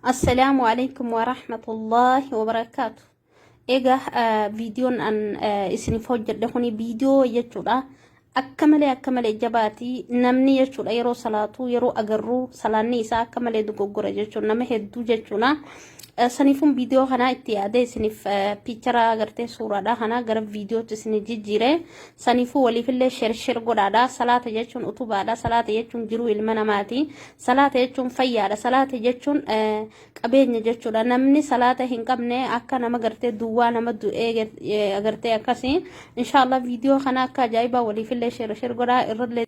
Assalaamu alaikum warahmatullahi wabarakaatu. Egaa viidiyoon an isiniif hojjedhe kuni viidiyoo jechuudha. Akka malee akka malee jabaati namni jechuudha yeroo salaatu yeroo agarru salaanni isaa akka malee dogoggora jechuudha nama hedduu jechuudha. Saniifuun viidiyoo kanaa itti yaadee isiniif piichara agartee suuraadha kana gara viidiyootti isin jijjiire. Saniifuu waliifillee sheer sheer godhaadha. Salaata jechuun utubaadha. Salaata jechuun jiruu ilma namaati. Salaata jechuun fayyaadha. Salaata jechuun qabeenya jechuudha. Namni salaata hin qabne akka nama gartee duwwaa nama du'ee agartee akkasii. Inshaallah viidiyoo kana akka ajaa'ibaa waliifillee sheer sheer godhaa irrallee.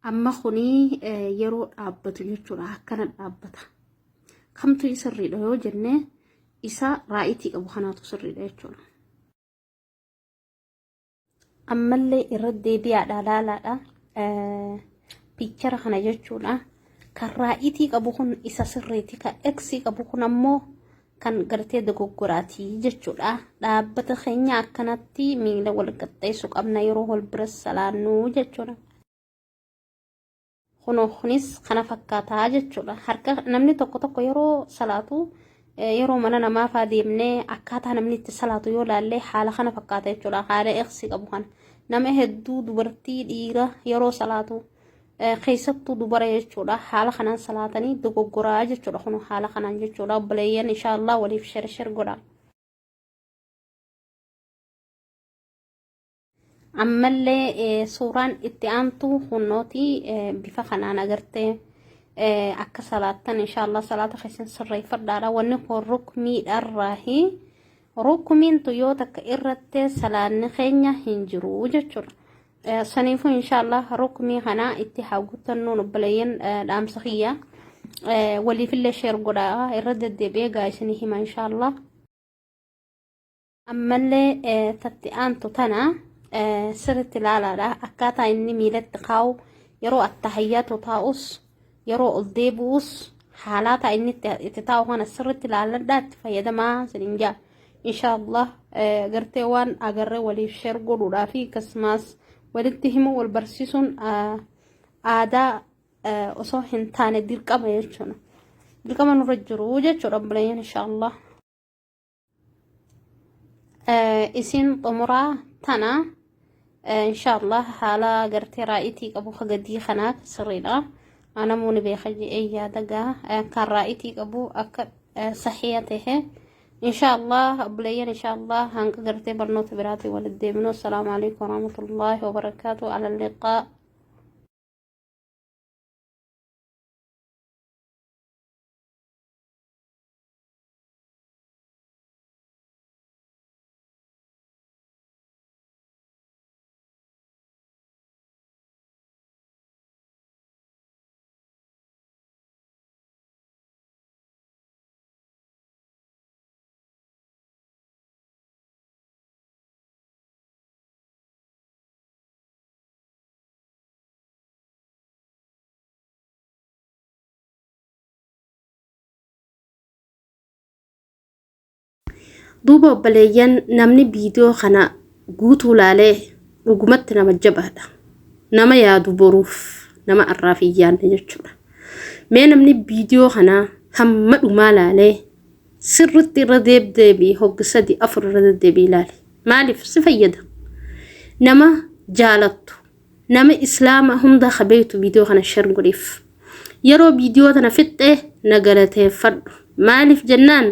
Amma kuni yeroo dhaabbatu jechuudha akkana dhaabbata. Kamtu sirriidha yoo jenne isa raayitii qabu kanaatu sirriidha jechuudha. Ammallee irra deebi'aadha laalaadha. Piichara kana jechuudha. Kan raayitii qabu kun isa sirriiti. Kan eksii qabu kun ammoo kan gartee dogoggoraati jechuudha. Dhaabbata keenya akkanatti miila wal qixxeessu qabna yeroo wal bira salaannu jechuudha. Kunoo kunis kana fakkaataa jechuudha. Harka namni tokko tokko yeroo salaatu yeroo mana namaa faa deemnee akkaataa namni itti salaatu yoo laallee haala kana fakkaata jechuudha. Haala eegsii qabu kana. Nama hedduu dubartii dhiira yeroo salaatu keessattuu dubara jechuudha. Haala kanaan salaatanii dogoggoraa jechuudha. Kun haala kanaan jechuudha. Obboleeyyan inshaallah waliif sher sher godha. Ammallee suuraan itti aantu hunnooti bifa kanaan agartee akka salaattan inshaallah salaata keessan sirreeffadhaadha. Wanni kun rukmiidharraahi. Rukmiintu yoo takka irratti salaanni keenya hin jiru jechuudha. Saniifuu inshaallah rukmii kana itti haa guuttannuun obboleeyyan dhaamsa kiyya. Waliifillee sheer godhaa irra deddeebi'ee gaa isinii hima inshaallah. Ammallee tatti aantu tana sirriitti ilaalaadha. Akkaataa inni miilatti kaa'u yeroo attahayyaatu taa'us yeroo ol deebi'us haalaataa inni itti taa'u kana sirriitti ilaaladhaa itti fayyadamaa isiniin jaa. Inshaallah gartee waan agarree waliif sheer godhuudhaa fi akkasumas walitti himuu wal barsiisuun aadaa osoo hin taane dirqama jechuudha. Dirqama nurra jiru jechuudha obboleeyyan inshaallah. Isin xumuraa tana inshaallah haala gartee raa'itii qabu ka gadii kanaa sirriidha. Namuu ni beeka je'ee yaada gaa kan raa'itii qabu akka sahiya tahe inshaallah obboleeyyan inshaallah hanga gartee barnoota biraatiin walitti deeminu. Assalaamu alaikum warahmatullaahi wabarakaatu. Ala liqaa. Duuba obboleeyyan namni viidiyoo kana guutuu laalee dhugumatti nama jabaadha. Nama yaadu boruuf nama arraaf hin yaadne jechuudha. Mee namni viidiyoo kana hamma dhumaa laalee sirritti irra deebi'ee hogga sadi afur irra deddeebi'ee ilaali. Maaliif si fayyada? Nama jaalattu Nama islaama hunda ka beektu viidiyoo kana share godhiif. Yeroo viidiyoo tana fixxe na galateeffadhu. Maaliif jennaan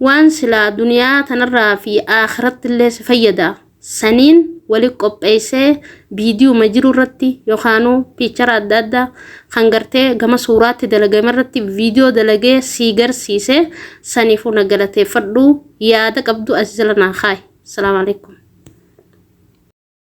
waan silaa duniyaa tanarraa fi aakiratti illee si fayyada. Saniin wali qopheessee viidiyuma jiru irratti yookaanuu piichara adda addaa kan gartee gama suuraatti dalagame irratti viidiyoo dalagee sii garsiise saniifuu na galateeffadhu yaada qabdu as jala naa kaayi. Salaamu alaikum.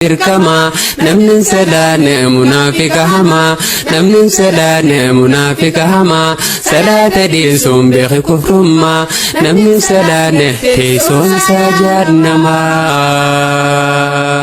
Dirqama namni hin salaanne munaafiqa hamaa namni hin salaanne munaafiqa hamaa salaata dhiisuun beeki kufrummaa namni hin salaanne teessoon isaa jahannamaa.